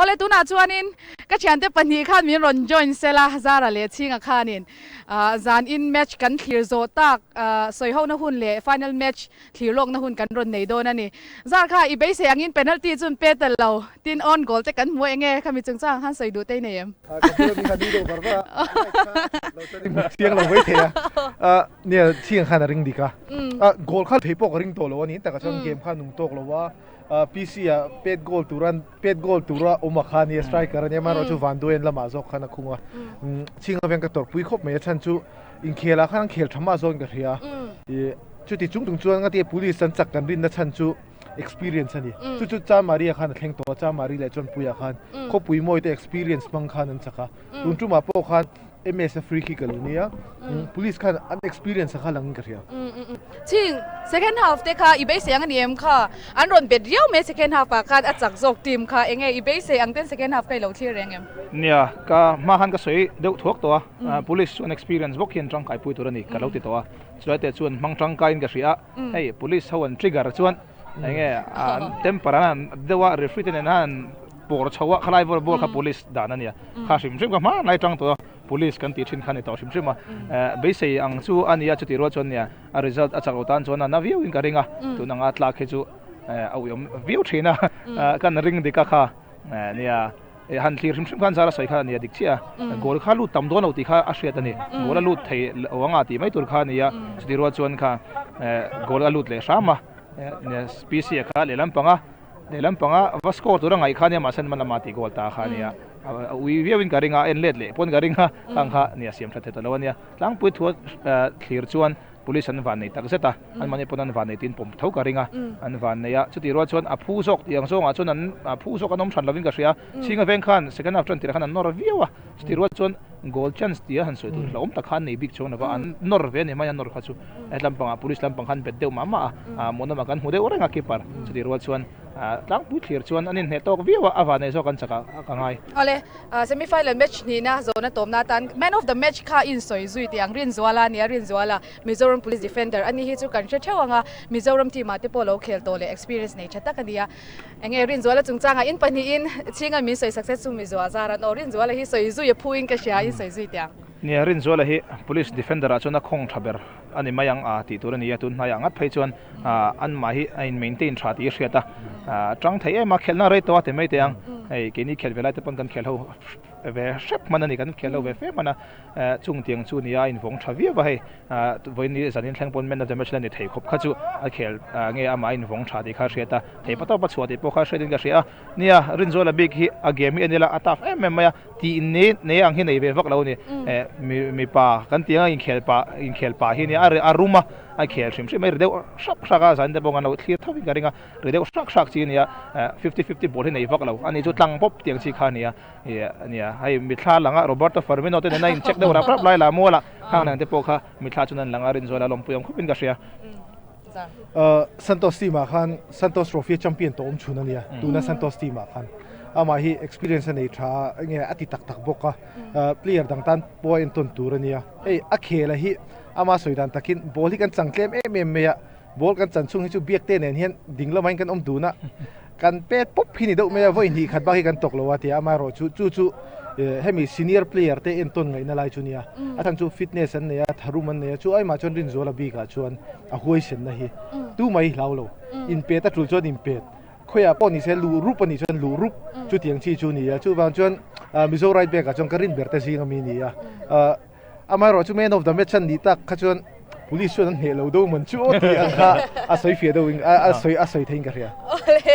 Awle tunah chuanin ka thiante pahnih khan min rawn join sela Zara leh Chhinga khanin zan in match kan thlir zawh tak sawihona hun leh final match thlir lawkna hun kan rawn nei dawn a ni. Zar kha i beisei angin penalty chu an pe tel lo, tin own goal te kan hmu eng e khami chungchang ang khan sawi duh te i nei em? Ka bula mi kha nui deuh var var a, light kha lo chuan i hmu chiang lo mai thei a, nia Chhinga khan a ring dik a, goal kha thei pawh ka ring tawh lo a ni, takah chuan game kha a nung tawk lo a. PC ah pet goal tura pet goal tura awm a kha nia striker ania amaherawhchu chu Vanduaian lamah zawk khan a khung a chhinga veng ka tawrhpui khawp mai a chhan chu inkhel ah khan an khel tha mah zawk in ka hria ih chuti chung chung chuan ngatinge police an chak kan rinna chhan chu experience a ni chu chu Chanmari ah khan a thleng tawh a Chanmari leh Chawnpui ah khan khawpui mawi te experience hmang khan an chak a tun tumah pawh khan MS a free kick a lo nia police khan an experience a kha lang in ka hria. Ching second half te kha i beisei ang a ni em kha? An rawn bet riau mai second half ah khan a chak zawk team kha enge i beisei ang ten second half kha i lo thlir reng em? Nia, ka hma khan ka sawi deuh thuak tawh a, police chu an experience bawk hian tangkai pui tur a ni ka lo ti tawh a, chulai te chuan hmang tangkaiin ka hria a, hei police ho an trigger chuan enge an temper an han deuh a referee te nen han Pawr chho a khalai bawr bawr kha police dan a nia kha hrim hrim ka hma lai tang tawh a police kan tih thin kha a ni tawh hrim hrim a beisei ang chu a nia chuti rual chuan nia a result a chak lo tan chuan a na viau in ka ring a tun anga tlak hi chu a uiawm viau thin a kan ring dik a kha nia han thlir hrim hrim khan zara sawi kha a nia dik chiah a goal kha lut tam dawn lo tih kha a hriat a ni goal a lut thei lo anga tih mai tur kha a nia chuti rual chuan kha goal a lut leh hram a PC a kha lehlam panga. Lehlam panga va score tur a ngaih kha nia mahse an lama tih goal ta kha nia a ui viau in ka ring a en let leh pawn ka ring a khang kha nia siam tha thei ta lo a nia tlangpui thua thlir chuan police an van nei tak zet a an mahni pawn an van nei tiin pawm tho ka ring a an van nei a chutih rual chuan a phu zawk tih ang zawngah chuan an a phu zawk an awm than lovin ka hria chhinga veng khan second half tan tirah khan an nawr viau a chutih rual chuan goal chance tia han sawi tur hlauhawm tak kha an nei bik chuang lova an nawr ve a ni mai a nawr kha chu. He lampangah police lampang khan bet deuh mah mah a, muanawmah kan hmu deuh reng a keeper chutih rual chuan tlangpui thlir chuan an inhneh tawk viau a, a vanei zawk an chak a ka ngai. Awle, semi final match hnihna zawhna tawpna atan man of the match kha in sawi zui tih ang Rinzuala a ni a, Rinzuala Mizoram Police defender a ni hi chu kan hre theuh ang a, Mizoram team ah te pawh lo khel tawh leh experience nei tha tak a ni a, enge Rinzuala chungchangah in pahnihin chhinga min sawi success chu Mizoa zaran aw Rinzuala hi sawi zui a phu in ka hria in sawi zui tih ang. Nia, Rinzuala hi Police Defender ah chuan a khawng tha ber a ni mai ang a tih tur a ni a, tun hnaiah ngat phei chuan anmah hi a in maintain tha tih a hriat a, tang thei em a, khelhna rei tawh a ti mai teh ang, hei keini khelh ve lai te pawn kan khelh ho ve hrep hman a ni, kan khelh ho ve fe hman a, chung tiang chu nia a invawng tha viau a hei, vawiin zanin thleng pawn man of the match la ni thei khawp kha chu a khel nge amah a invawng tha tih kha a hriat a, thei pa tawpa chhuah tih pawh kha a hriatin ka hria a, nia Rinzuala bik hi a game hi en ila a tough em em mai a. Tih nei nei ang hi nei ve vak lo a ni. Eh mi mipa kan tih anga inkhel pah inkhel pah hi nia a a rum a, a khel hrim hrim mai ri deuh hrak hrak a, zan te pawh kan lo thlir tho in ka ring a, ri deuh hrak hrak chi a nia, eh fifty fifty ball hi nei vak lo a ni chu tlang pawp tiang chi kha a nia, ih nia hei mithla langa Roberto Firmino te nena in check deuh rap rap lai la mual a, khang dang te pawh kha mithla chuan an lang a rinzual a lawmpui awm khawp in ka hria. Santos team ah khan Santos Trophy champion tawh awm chhun a nia tuna Santos team ah khan amah hi experience a nei tha a enge a ti tak tak bawk a player dang tan pawh a entawn tur a nia hei a khel a hi ama sawi dan takin ball hi kan chang tlem em em mai a ball kan chan chhung hi chu biak te nen hian ding lamah hian kan awm dun a kan pet pawp hi ni deuh mai a vawi hnih khat bak hi kan tawk lo a tia amaherawh chu chu chu hemi senior player te entawn ngaihna lai chu nia a chhan chu fitness an nei a tharum an nei a chu aimah chuan Rinzuala bikah chuan a huaisenna hi tu mai hlau lo inpet a tul chuan inpet khawiah pawh ni se luh rup a nih chuan luh rup chutiang chi chu ni a chuvang chuan Mizo right back ah chuan ka rin ber te zing ami ni a amaherawh chu man of the match an nih tak kha chuan police chuan an hneh lo deuh man chu aw tih ang kha a sawi fiah deuh in a sawi a sawi theiin ka hria. Awle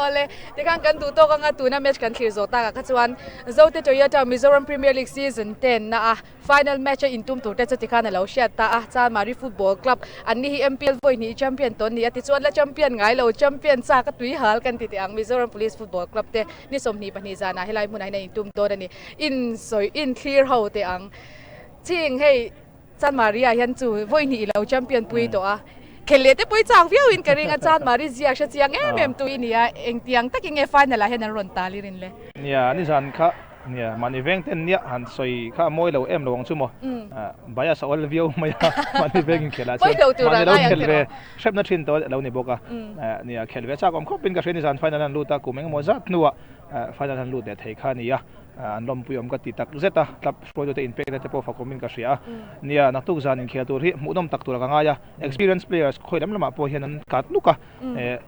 awle tikhan kan duh tawk anga tuna match kan thlir zawh takah kha chuan Zote Toyota Mizoram Premier League season 10 na a Final match a intum tur te chu tikhan a lo hriat ta a, Chanmari Football Club an ni hi MPL vawi hnih champion tawn ni a tichuan la champion ngai lo, champion chak a tui hal kan ti teh ang Mizoram Police Football Club te ni 22 zanah helai hmunah hian a intum dawn a ni. In sawi in thlir ho teh ang. Ching hei Chanmari ah hian chu vawi hnih i lo champion pui tawh a, khel leh te pawh i chak viau in ka ring a, Chanmari zia hre chiang em em tu i ni a, engtiang takin nge final ah hian an rawn tal i rin le? Nia, nizan kha Nia, mahni veng ten nia han sawi kha a mawi lo em lo ang chu maw. Bias a awl viau mai a, mahni veng inkhelh ah chuan mahni lo khelh ve hrepna thin tawh a lo ni bawk a. Nia, khelh ve chak awm khawp in ka hria ni zan final an lut a, kum engemaw zat hnuah final han lut leh thei kha a ni a, an lawmpui awm ka ti tak zet a, club hruaitute inpekna te pawh fakawmin ka hria a. Nia, naktuk zan inkhel tur hi hmuhnawm tak tura ka ngai a, experience players khawi lam lamah pawh hian an kat nuk a,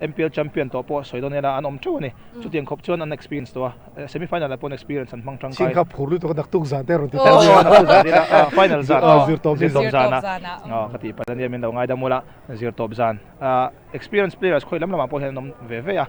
MPL champion tawh pawh sawi dawn ila an awm teuh a ni. Chutiang khawp chuan an experience tawh a, semi final ah pawh an experience an hmang tangkai. Chhing kha phur lutuk a naktuk zan te a rawn ti ta nia. Naktuk zan ila final zan aw, zirtawp zan ah ka tih palh ania min lo ngaidam ula, zirtawp zan. Experience players khawi lam lamah pawh hian an awm ve ve a,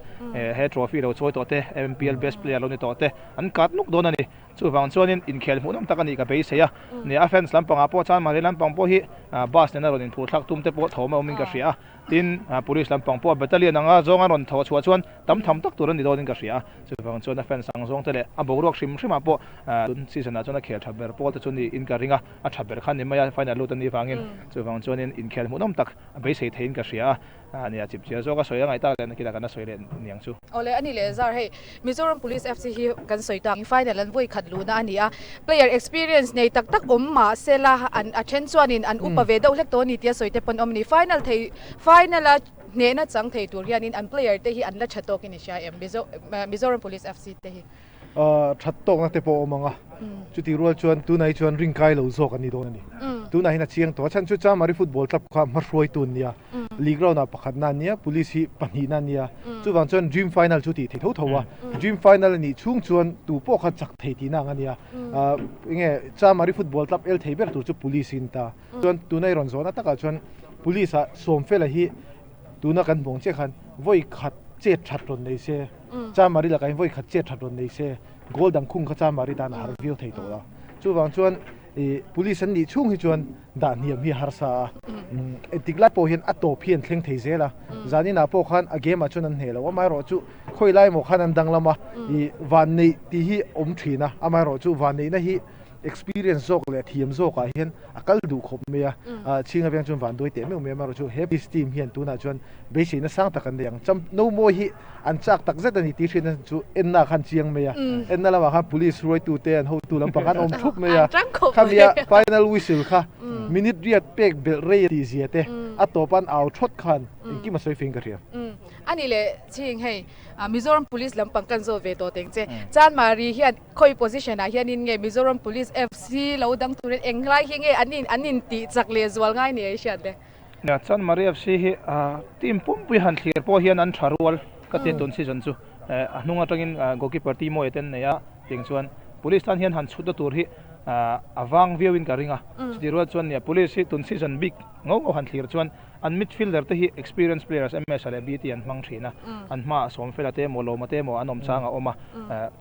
he trophy lo chawi tawh te, MPL best player lo ni tawh te an kat nuk dawn a ni. Chuvang chuanin inkhel hmuhnawm tak a nih ka beisei a, nia a fans lampangah pawh chuan mahni lampang pawh hi bus nena rawn inphur thlak tum te pawh thawm a awmin ka hria a, tin police lampang pawh battalion anga zawng a rawn thaw chhuah chuan tam tham tak tur a ni dawnin ka hria a, chuvang chuan a fans ang zawng te leh a boruak hrim hrimah pawh tun season ah chuan a khel tha ber pawl te chu niin ka ring a, a tha ber kha ni mai a final lut a nih vangin chuvang chuanin inkhel hmuhnawm tak a beisei theiin ka hria a, nia chipchiar zawk a sawi a ngaih tak leh nakinah kan la sawi leh niang chu. Awle a ni leh zar hei Mizoram Police FC hi kan sawi tak final an vawi khat luhna a ni a, player experience nei tak tak awm mah sela an a then chuanin an upa ve deuh hlek tawh a ni tia sawi te pawn awm a ni. Final thei final a hnehna chang thei tur hianin an player te hi an la tha tawkin i hria em Mizoram Police FC te hi? That tawkna te pawh a awm ang a, chutih rual chuan tunah hi chuan ring kai lo zawk an ni dawn a ni. Tunah hian a chiang tawh a, chhan chu Chamari football club kha hmahruaitu an nia, league round ah pakhatna an nia, police hi pahnihna an nia, chuvang chuan dream final chu tih thei tho tho a, dream final a nih chhung chuan tu pawh kha chak thei tihna ang a nia, enge Chamari football club el thei ber tur chu police in ta, chuan tuna i rawn zawhna takah chuan police ah Sawmfela hi tuna kan hmuh ang chiah khan vawi khat chet that rawn nei se. Chamari lakah hian vawi khat chet that rawn nei se, goal dang khung kha Chamari tan a har viau thei tawh lo. Chuvang chuan ih police an nih chhung hi chuan dah hniam hi a harsa a, engtik lai pawh hian a tawp hi an thleng thei zel a, zaninah pawh khan a game ah chuan an hneh lo, amaherawh chu khawi lai emaw khan an danglam a, ih vanneih tih hi awm thin a, amaherawh chu vanneihna hi experience zawk leh thiam zawkah hian a kal duh khawp mai a, chhinga veng chuan van duai teh meuh mai amaherawh chu he police team hian tunah chuan beiseina sang tak an nei ang. Cham no mawi hi an chak tak zet a ni tih hriatna chu enna khan chiang mai a, enna lamah khan police hruaitute an hotu lampang khan awm thup mai a, khamia final whistle kha minute riat pek belh rei tih zia te a tawp an au thawt khan engkim a sawi fing ka hria. A nih leh chhing hei Mizoram Police lampang kan zawt ve tawh teng che, Chanmari hian Khawi position ah hianin nge Mizoram Police FC lo dang turin eng lai hi nge an in an in tih chak leh zual ngai ni a i hriat le? Nia, Chanmari FC hi team pumpui han thlir pawh hian an tha rual ka ti tun season chu. A hnung atangin goalkeeper Timoy te an nei a, tiang chuan Police tan hian han chhutna tur hi a vang viauin ka ring a. Chutih rual chuan nia Police hi tun season bik ngo ngo han thlir chuan An midfielder te hi experienced players MS leh BT an hmang thin a, an hmaah Sawmfela te emaw Lawma te emaw an awm chang a awm a,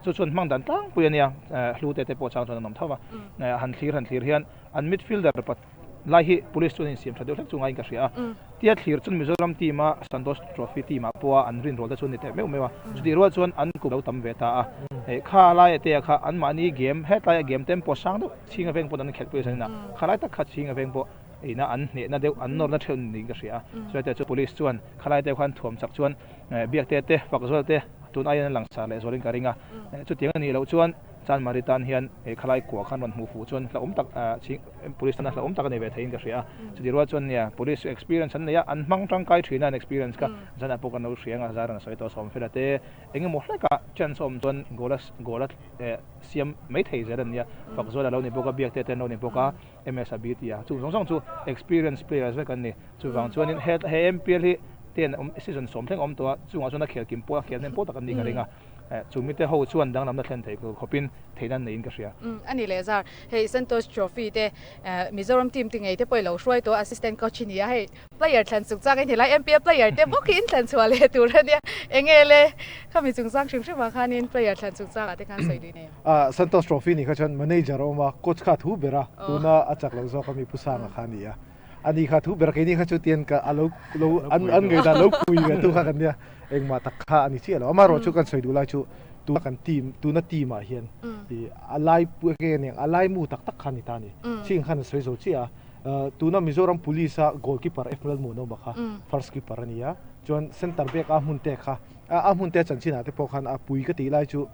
chu chuan hmang dan tlangpui a nia, Hlute te pawh chang chuan an awm tho va, han thlir han thlir hian an midfielder pat lai hi police chuan insiam tha deuh hlek chu ngaiin ka hria a, tia thlir chuan Mizoram team a Santosh Trophy team ah pawha an rinrawl te chu a ni teh meuh meuh a, chutih rual chuan an kum lo tam ve ta a, kha laia te kha anmahni game hetlai a game tempo sang deuh chhinga veng pawh an khelhpui a zanin a, kha lai tak kha chhinga veng pawh Ina an hnehna deuh an nawrna theuh niin ka hria a, chuaite chu police chuan khalai deuh khan thuam chak chuan biakte te fak zual te tun aiin an langsar leh zualin ka ring a, chutiang a nih loh chuan Chanmari tan hian khalai kua khan rawn hmuh fuh chuan hlauhawm tak police tana hlauhawm tak a nei ve theiin ka hria a, chutih rual chuan nia police chu experience an nei a, an hmang tangkai thin a an experience kha zanah pawh kan lo hria ang a zar an sawi tawh Sawmfela te eng emaw hlekah chance a awm chuan goal a goal a siam mai thei zel an nia, fak zual a lo ni bawk a biakte te an lo ni bawk a. MS a bi tia chung zawng zawng chu experience players vek an ni. Chuvang chuanin he he MPL hi ten awm season sawm thleng awm tawh a, chungah chuan a khel kim pawh a khel hnem pawh tak an nih ka ring a. Chu mite ho chuan danglamna thlen thei tur khawpin theihna an neiin ka hria. A ni leh zar, hei Santosh Trophy te Mizoram team te ngei te pawh i lo hruai tawh a, assistant coach i ni a, hei player thlan chung chang i ni lai MPL player te bawk hi in thlan chhuah leh tur a nia. Enge le khami chungchang hrim hrim ah khanin player thlan chungchangah te khan sawi duh nei. Santosh Trophy ni kha chuan manager a awm a, coach kha a thu ber a, tuna a chak loh zawk a mi Pu Sanga kha a ni a. Ani kha a thu ber a, keini kha chu tian ka a lo lo an an ngaihdan lo pui ve tu kha kan nia, engmah tak kha a ni chiah lo. Amaherawh chu kan sawi duh lai chu tuna kan team tuna team ah hian ih a lai pu enge aniang a laimu tak tak kha a ni ta a ni. Chhing khan a sawi zo chiah a, tuna Mizoram Police a goalkeeper F Lalmuanawma kha first keeper a ni a. Chuan center back a hmun te kha a hmun te chanchinah te pawh khan a pui ka tih lai chu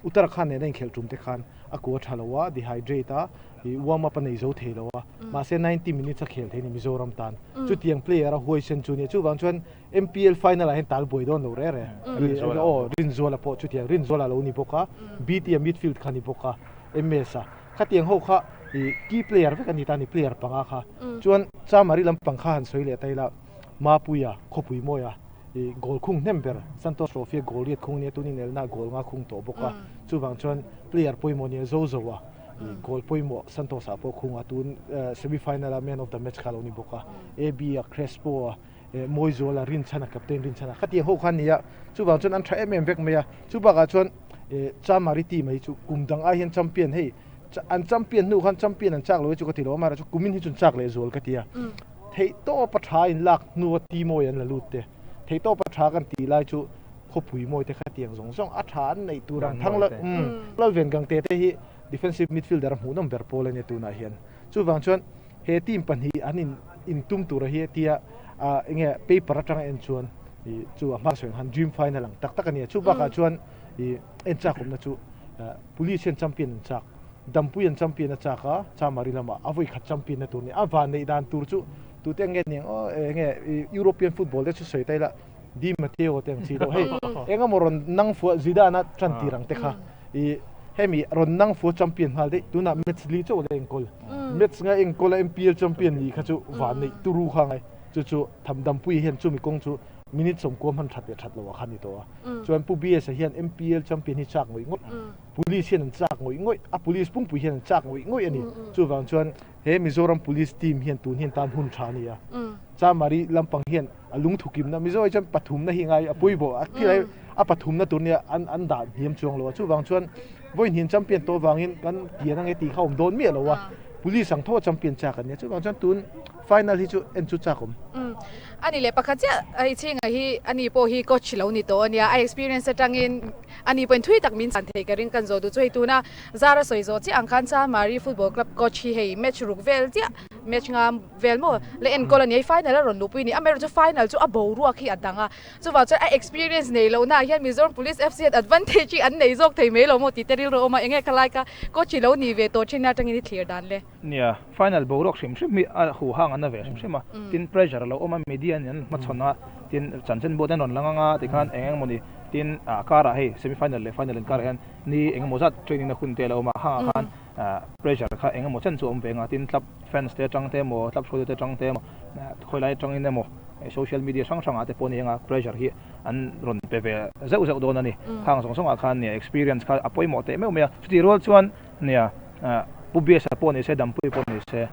Uttarakhand nena inkhelh tum te khan a kua tha lo a, dehydrate a, ih warm up a nei zo thei lo a, mahse 90 minutes a khel thei a ni Mizoram tan. Chutiang player a huaisen chu nia, chuvang chuan MPL final ah hian tal buai dawn lo re re. Aw Rinzuala pawh chutiang Rinzuala lo ni bawk a, BT a midfield kha ni bawk a, MS a khatiang ho kha ih key player vek a ni ta a ni player panga kha. Chuan Chamari lampang kha han sawi leh ta ila Mapuia khawpui mawia ih goal khung hnem ber Santosh Trophy a goal riat khung nia tun inelna goal nga khung tawh bawk a, chuvang chuan player pawimawh nia zo zo a ih goal pawimawh Santosh ah pawh khung a tun semi final a man of the match kha lo ni bawk a, AB a Crespo a eh Mawizuala Rinchhana captain Rinchhana khatiang ho kha ania chuvang chuan an tha em em vek mai a, chubakah chuan eh Chamari team hi chu kum dang ai hian champion hei an champion hnu khan champion an chak lo hi chu ka ti lo a amaherawhchu kumin hi chu an chak leh zual ka ti a. Theihtawp a tha in lak hnua ti mawi an la lut te, theihtawp a tha kan tih lai chu khawpui mawi te khatiang zawng zawng a tha an neih tur ang thang la Lalven Gangte te hi defensive midfielder a hmuhnawm ber pawl a nia tunah hian. Chuvang chuan he team pahnih an in intum tura hi tia eng nge paper atanga en chuan ih chu a hma sawi ang khan dream final ang tak tak a nia. Chu bakah chuan ih en chak awmna chu Police hian champion an chak. Dampui an champion a chak a, Chamari lamah a vawi khat champion na tur a ni. A van neih dan tur chu tute ang nge niang aw eng nge European football te chu sawi ta ila Di Matteo te ang chi deuh hei eng emaw rawn nang fuah Zidane a tan tir ang te kha ih hemi rawn nang fuah champion nghal daih tunah match li chauh la enkawl match nga enkawl a MPL champion ni kha chu van neih turu kha ngai chu chu tham Dampui hian chumi kawng chu minute sawmkua hman that leh that loh ah kha a ni tawh a chuan Pu BS-a hian MPL champion hi chak ngawih ngawih. Police hian an chak ngawih ngawih a, police pungpui hian an chak ngawih ngawih a ni. Chuvang chuan he Mizoram Police team hian tun hian tan hun tha a ni a. Chamari lampang hian a lungthukimna, Mizo ah chuan pathumna hi ngai a pawimawh a, thil hi a pathumna tur nia an an dah hniam chuang lo a. Chuvang chuan vawiin champion tawh avangin kan tian ange tih kha awm dawn miah lo a, police ang tho a champion chak an nia. Chuvang chuan tun final hi chu en chu chak awm. A ni leh pakhat chiah hei chhinga hi ani pawh hi coach lo ni tawh a nia, a experience atangin Ani pawhin thui tak min chan thei ka ring kan zawh duh chu hei tuna Zara sawi zawh chiah ang khan Chamari Football Club coach hi hei match ruk vel chiah match nga vel maw la enkawl a ni hei final a rawn luhpui a ni amaherawh chu final chu a boruak hi a dang a chuvang chuan a experience nei loh naah hian Mizoram Police FC hian advantage hi an nei zawk thei mai lo maw tih te rilru a awm a enge khalai kha coach hi lo ni ve tawh thin atangin i thlir dan le. Nia, final boruak hrim hrim hi a huhang an na ve hrim hrim a, tin pressure a lo awm a, media in an hmachhawn a, tin chanchin board an rawn lang ang a, tikhan eng eng mawni, tin a karah hei semi final leh final inkarah hian ni eng emaw zat training na hun te a lo awm a, hangah khan pressure kha eng emaw chen chu a awm ve ang a, tin club fans te atang te emaw, club hruaitu te atang te emaw, khawi lai atangin emaw social media hrang hrangah te pawh a ni ang a, pressure hi an rawn pe ve zeuh zeuh dawn a ni. Khang zawng zawngah khan nia experience kha a pawimawh teh meuh mai a, chutih rual chuan Nia, Pu Biasa pawh ni se, Dampui pawh ni se,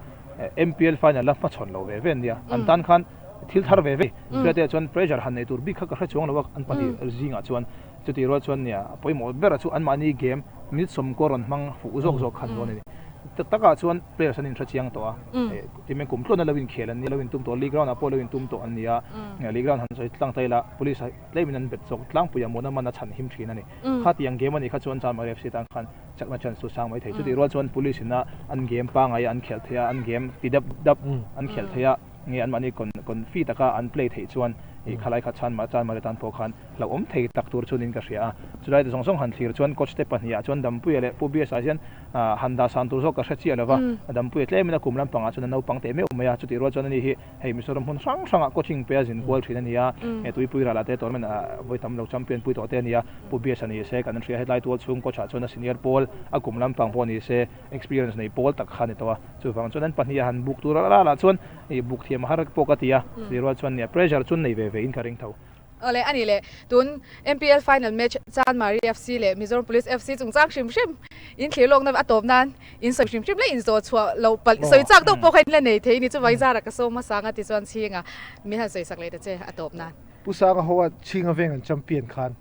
MPL final la hmachhawn lo ve ve an nia. An tan khan thil thar ve ve. Chutiah chuan pressure han nei tur bik kha ka hre chuang lo a, an pahnih zingah chuan. Chutih rual chuan nia, a pawimawh berah chu anmahni game minute sawmkaw rawn hmang fuh zawk zawk khan dawn a ni. Tak takah chuan players an inhre chiang tawh a, timen kum tluana lo inkhel an nia, lo intum tawh, league round ah pawh lo intum tawh an nia. League round han sawi tlang ta ila, police ah tlemin an bet zawk tlangpui a, muana man a chhan him thin a ni. Khatiang game a nih kha chuan Chamar FC tan khan chakna chance chu sang mai thei. Chutih rual chuan police ina an game pangai an khelh theih a, an game ti dap dap an khelh theih a, nge anmahni kawn kawn fi taka an play theih chuan ih khalai kha chhan mah chan mah tan pawh khan hlauhawm thei tak tur chuanin ka hria a. Chulai te zawng zawng han thlir chuan coach te pahnih ah chuan Dampuia leh Pu Biasa hian han dah san tur zawk ka hre chiah lova, Dampuia tlemin a kum lampangah chuan a naupang teh meuh mai a, chutih rual chuan ani hi Hei Mizoram hmun hrang hrangah coaching pe a zin kual thin a ni a, he Tuipui Rala te tournament ah vawi tam lo champion pui tawh te a ni a, Pu Biasa ni se kan hria hetlai tual chhung coach ah chuan a senior pawl a kum lampang pawh ni se experience nei pawl tak kha a ni tawh a, chuvang chuan an pahnih a han buk tur a la lah chuan ih buk thiam a har pawh ka ti a, chutih rual chuan nia pressure chu nei ve ve in ka ring tho. Awle a ni le, tun MPL final match Chanmari FC leh Mizoram Police FC chungchang hrim hrim in thlir lawkna a tawp nan in sawi hrim hrim leh in zawh chhuah loh palh sawi chak deuh pawh kha in la nei thei a ni. Chuvang zara ka sawm hmasa anga tichuan chhinga min han sawi sak leh ta che a tawp nan. Pu Sanga ho a chhinga veng an champion khan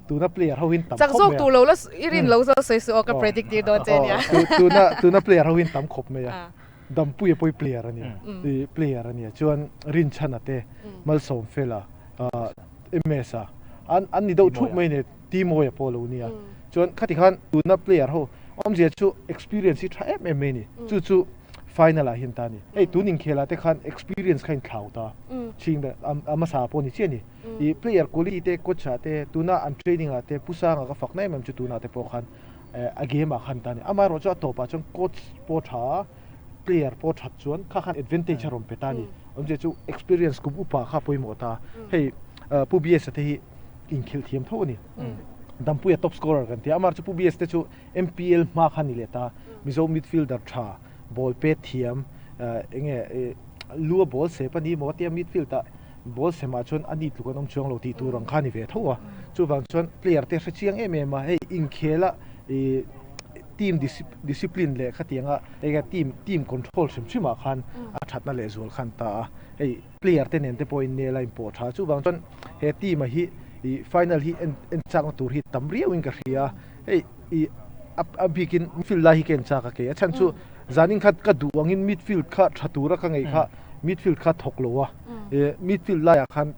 tuna player ho in tam khawp mai a. Chak zawk tur lo la i rin lo zawk sawi suh aw ka predict tir dawn che nia. Tuna tuna player ho in tam khawp mai a. Dampuia pawh i player a nia, i player a nia chuan Rinchhana te, Malsawmfela, MS-a an an ni deuh thup mai a ni, Timoya pawh a lo nia. Chuan khati khan tuna player ho awmzia chu experience hi tha em em mai a ni. Chu chu. Final ah hian ta ni. Hei tun inkhel ah te khan experience kha in thlau ta. Chhing da a hmasa pawh ni chiah ni. I player quality te coach ah te tuna an training ah te Pu Sanga ka fak na em em chu tunah te pawh khan a game ah khan ta ni. Amaherawh chu a tawp ah chuan coach pawh tha player pawh that chuan kha khan advantage a rawn pe ta ni. Awmzia chu experience kum upa kha pawimawh ta. Hei Pu BS-a te hi inkhelh thiam tho a ni. Dampuia top scorer kan ti a, amaherawh chu Pu BS te chu MPL hma kha ni leh ta. Mizo midfielder tha, ball pet thiam, enge lu a ball sep a ni maw tia midfield ah ball semah chuan a ni tluk an awm chuang lo tih tur ang kha a ni ve tho a. Chuvang chuan player te hre chiang em em a, hei inkhela ih team discipline leh khatianga enge team team control hrim hrim ah khan a thatna leh zual khan ta a. Hei player te nen te pawhin nel a inpawh tha. Chuvang chuan he team a hi ih final hi en en chakna tur hi tam riau in ka hria a. Hei ih a bikin midfield lai hi ka en chak a kei a chhan chu zanin kha ka duh angin midfield kha tha tura ka ngei kha midfield kha thawk lo a midfield laiah khan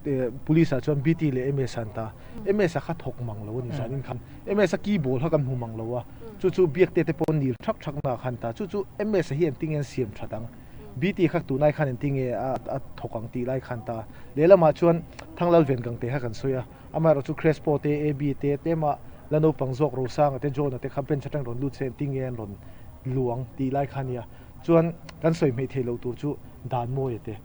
police ah chuan BT leh MS an ta MS a kha thawk mang lo a ni zanin khan MS a key ball kha kan hmu mang lo a chu chu biakte te pawh nil thak thak na khan ta chu chu MS a hi engtin nge an siam that ang BT kha tunai khan engtin nge a thawk ang tih lai khan ta lehlamah chuan Thanglal Vengang te kha kan sawi a. Amaherawh chu Crespo te, AB te, tlema la naupang zawk Rosanga te, John-a te kha bench atang rawn lut se engtin nge an rawn luang tih lai kha a nia. Chuan kan sawi hmeih theih loh tur chu Danmawia te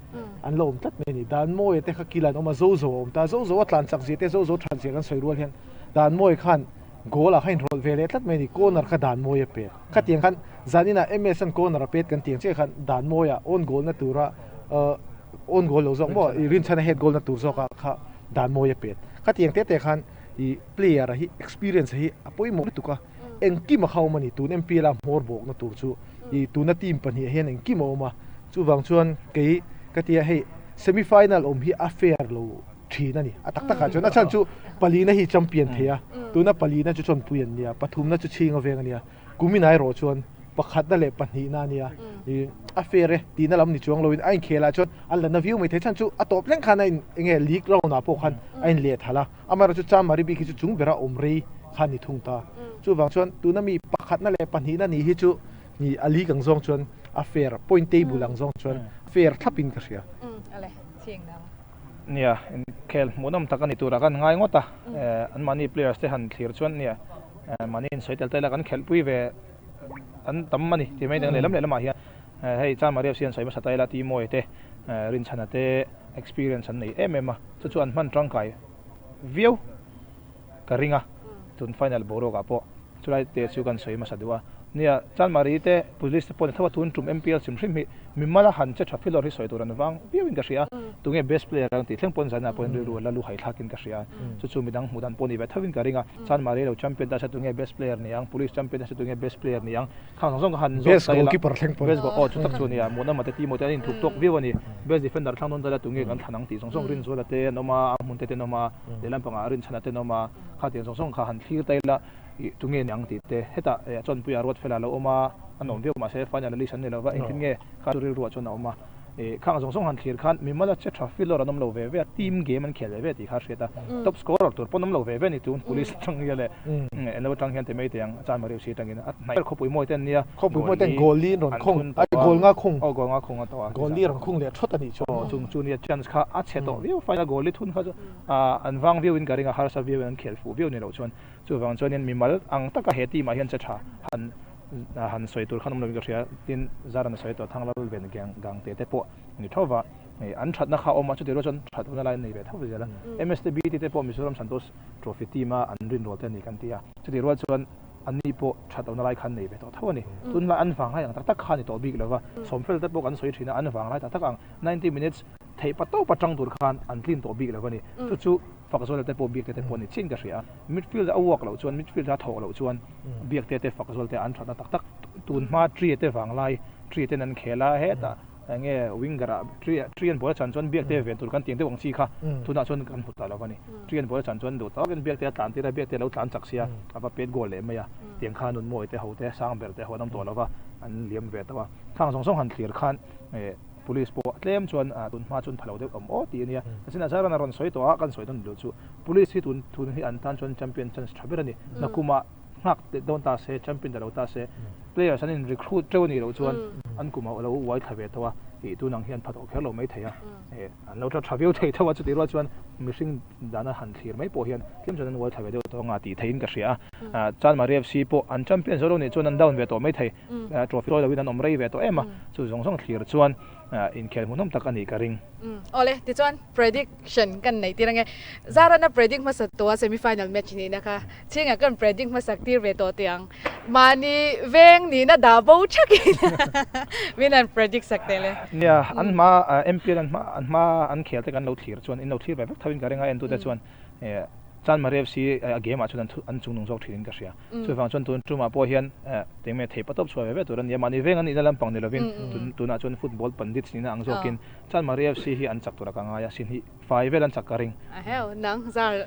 an la awm tlat mai a ni. Danmawia te kha kil an awm a, Zozo a awm ta. Zozo a tlan chak zia te, Zozo that zia kan sawi rual hian Danmawia khan goal ah kha inrawlh ve leh tlat mai a ni. Corner kha Danmawia pet. Khatiang khan zaninah MS an corner a pet kan tih ang chiah khan Danmawia own goal na tura own goal lo zawk maw Rinchhana head goal na tur zawkah kha Dan mawi a pet. Khatiang te te khan i player a hi experience a hi a pawimawh lutuk a, engkim a kha awm a ni. Tun MPL a hmawr bawkna tur chu i tuna team pahnih ah hian engkim a awm a, chuvang chuan kei ka tia hei semi final awm hi a fair lo thin a ni. A tak takah chuan a chhan chu palina hi champion thei a, tuna palina chu chawnpui an nia, pathumna chu chhing a veng a nia. Kumin erawh chuan pakhatna leh pahnihna a nia, ih a fair e tihna lam ni chuang loin a inkhel ah chuan a la na viau mai thei chhan chu a tawp thleng khan a in enge league round ah pawh khan a in leh thalh a, amaherawh chu Chamari bik hi chu chung bera awm rei kha a ni thung ta. Chuvang chuan tuna mi pakhatna leh pahnihna ni hi chu ih a league ang zawng chuan a fair, point table ang zawng chuan fair thlap in ka hria. Nia, inkhel hmuhnawm tak a ni turah kan ngai ngawt a, anmahni players te han thlir chuan nia Mahni insawi tel tel a kan khelhpui ve an tam a ni ti mai dang lehlam lehlamah hian hei Chan Maria sian sawi hmasa ta ila Timoe te Rinchhana te experience an nei em em a chu chu an hman tangkai viau ka ring a tun final boruak ah pawh chulai te chu kan sawi hmasa duh a nia Chan Maria te police te pawh ni tho a tun tum MPL chim hrim hi mimal a han che tha filawr hi sawi tur an vang viau in ka hria tunge best player ang tih thleng pawn zanah pawhin rilru a la lu hai thlak in ka hria chu chu midang hmuh dan pawh ni ve tho in ka ring a. Chanmari lo champion ta se tunge best player ni ang, police champion ta se tunge best player ni ang, khang zawng zawng ka han zawt ta ila. Best goalkeeper thleng pawn. Best goal, aw chu tak chu ania, Muana Mate Timo te an inthup tawk viau a ni. Best defender thlang dawn ta ila tunge kan thlan ang tih zawng zawng Rinzuala te an awm a, a hmun te te an awm a, lehlam pangah Rinchhana te an awm a, khatiang zawng zawng kha han thlir ta ila ih tunge ni ang tih te. Hetah Chawnpuia Ruatfela lo awm a, an awm viau mahse final list an ni lova, engtin nge kha chu rilruah chuan a awm a. Ih khang zawng zawng han thlir khan mimal a che tha filawr an awm lo ve ve a, team game an khel ve ve tih kha a hriat a, top scorer tur pawn awm lo ve ve a ni tun police atang hian leh eng lo atang hian ti mai teh ang Chan Maria si atangin a hnaih ber khawpui mawi te an nia, Khawpui mawi ten goal li rawn khung ai goal nga khung aw goal nga khung a tawh a goal li rawn khung leh thawt a nih chu aw chung chu nia chance kha a chhe tawh viau final goal li thun kha chu an vang viau in ka ring a harsa viau in an khel fuh viau ni loh chuan chuvang chuan in mimal ang taka he team ah hian che tha han han sawi tur khan awm lovin ka hria, tin Zaran a sawi tawh Thanglal ven gang gang te te pawh ni tho va, an thatna kha a awm a, chutih rual chuan that huna lai an nei ve tho zel a, MSTB te te pawh Mizoram Santosh Trophy team a an rinrawl te a ni kan ti a, chutih rual chuan anni pawh that lohna lai kha an nei ve tawh tho a ni, tunlai an vanglai ang tak tak kha a ni tawh bik lova, Sawmfel te pawh kan sawi thin a, an vanglai tak tak ang 90 minutes theih pa tawp atang tur khan an tlin tawh bik lova ni, chu chu. Fakzuala te pawh Biakte te pawh ni chin ka hria a, midfield a uak loh chuan midfield a thawh loh chuan Biakte te Fakzuala te an thatna tak tak tun hma Tree te vanglai Tree ten an khel a hetah enge winger ah Tree Tree an ball a chan chuan Biakte ven tur kan tiang deuh ang chi kha tunah chuan kan hmu ta lo a ni. Tree an ball a chan chuan duh takin Biakte a tlan tir a Biakte a lo tlan chak sia a va pet goal leh mai a tiang kha Nunmawi te ho te Sangber te ho an awm tawh lo va an liam ve tawh a khang zawng zawng han thlir khan Police pawh tlem chuan tun hma chuan phalo deuh awm aw tih a nia. Tin Azaran a rawn sawi tawh a, kan sawi dawn duh chu Police hi tun tun hi an tan chuan champion chance tha ber a ni. Nakuma nghak teh dawn ta se, champion ta lo ta se, players an in recruit teuh a nih loh chuan an kum a lo uai thla ve tawh a, ih tun ang hian pha tawh kher lo mai thei a, eh an lo tla tha viau thei tho a, chutih rual chuan mihring dana han thlir mai pawh hian tlem chuan an uai thla ve deuh tawh anga tih theihin ka hria a, Chanmari FC pawh an champion zo lo nih chuan an down ve tawh mai thei, trophy chawi loin an awm rei ve tawh em a, chu zawng zawng thlir chuan inkhel hmuhnawm tak a nih ka ring. Awle, tichuan prediction kan neih tir ange. Zarana predict hmasa tawh a semi final match nihna kha chhingah kan predict hmasak tir ve tawh teh ang. Mahni veng nihna dah bo thakin min han predict sak teh le. Nia, an hma MPL an hma an hma an khel te kan lo thlir chuan in lo thlir ve vek tho in ka ring a entute chuan Chanmari FC a game ah chuan an chungnung zawk thin in ka hria. Chuvang chuan tun tumah pawh hian eng nge thei patawp chhuah ve ve tur a nia. Mahni veng a nihna lampang ni lovin tunah chuan football pandits nihna ang zawkin Chanmari FC hi an chak tur a ka ngai a, sihnih fai vel an chak ka ring. A heu nang zar.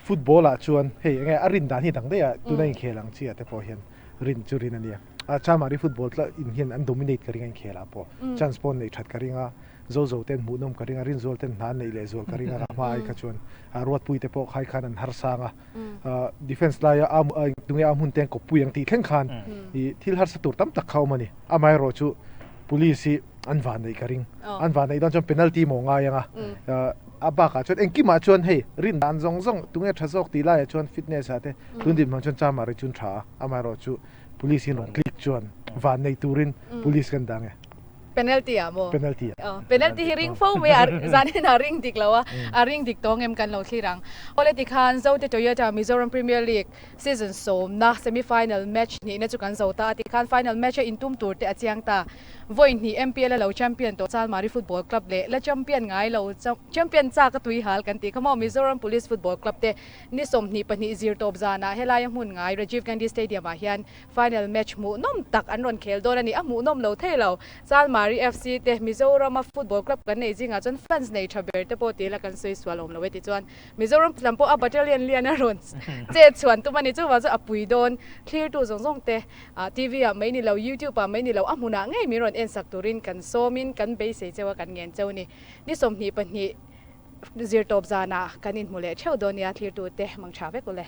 Football ah chuan hei eng nge a rin dan hi dang daih a, tuna inkhel ang chi ah te pawh hian rin chu rin a nia. Chanmari football tla in hian an dominate ka ring a inkhel ah pawh chance pawh an neih that ka ring a. Zo zo ten hmuhnawm ka ring a, Rinzual ten hna an neih leh zual ka ring a, ka hma ai kha chuan Ruatpui te pawh khai khan an harsang a, defence laia a tunge a hmun te an kawppui ang tih thleng khan i thil harsa tur tam tak kha a awm a ni. Amaherawh chu police hi an van neih ka ring, an van neih dawn chuan penalty maw ngai ang a, a bakah chuan engkimah chuan hei rin dan zawng zawng tunge tha zawk tih laiah chuan fitness ah te tun dinhmun chuan Chamari chu an tha a, amaherawh chu police in rawn click chuan van nei turin police kan dang e. Penalty ah maw? Penalty ah. Penalty hi ring fo mai a, zanin a ring dik lo a, a ring dik tawng em kan lo thlir ang. Awle tikhan Zote Toyota Mizoram Premier League season sawmna semi final match hnihna chu kan zo ta a, tikhan final match a intum tur te a chiang ta. Vawi hnih MPL a lo champion tawh Chalmari Football Club leh la champion ngai lo champion chak a tui hal kan tih kha maw Mizoram Police Football Club te ni 22 zir tawp zanah helaia hmun ngai Rajiv Gandhi Stadium ah hian Final match hmuhnawm tak an rawn khel dawn a ni. A hmuhnawm lo thei lo. Chalmari FC te Mizorama football club kan neih zingah chuan fans nei tha ber te pawh ti ila kan sawi sual awm lo e tichuan Mizoram lam pawh a battalion lian a rawn chet chhuan tum a ni. Chuvang chuan a pui dawn thlirtu zawng zawng te TV ah mai ni lo, YouTube ah mai ni lo a hmunah ngei min rawn ensak turin kan sawmin kan beisei cheu a kan ngen cheu a ni. Ni 22 zirtawp zanah kan inhmu leh theuh dawn nia thlirtu te mang tha vek ule.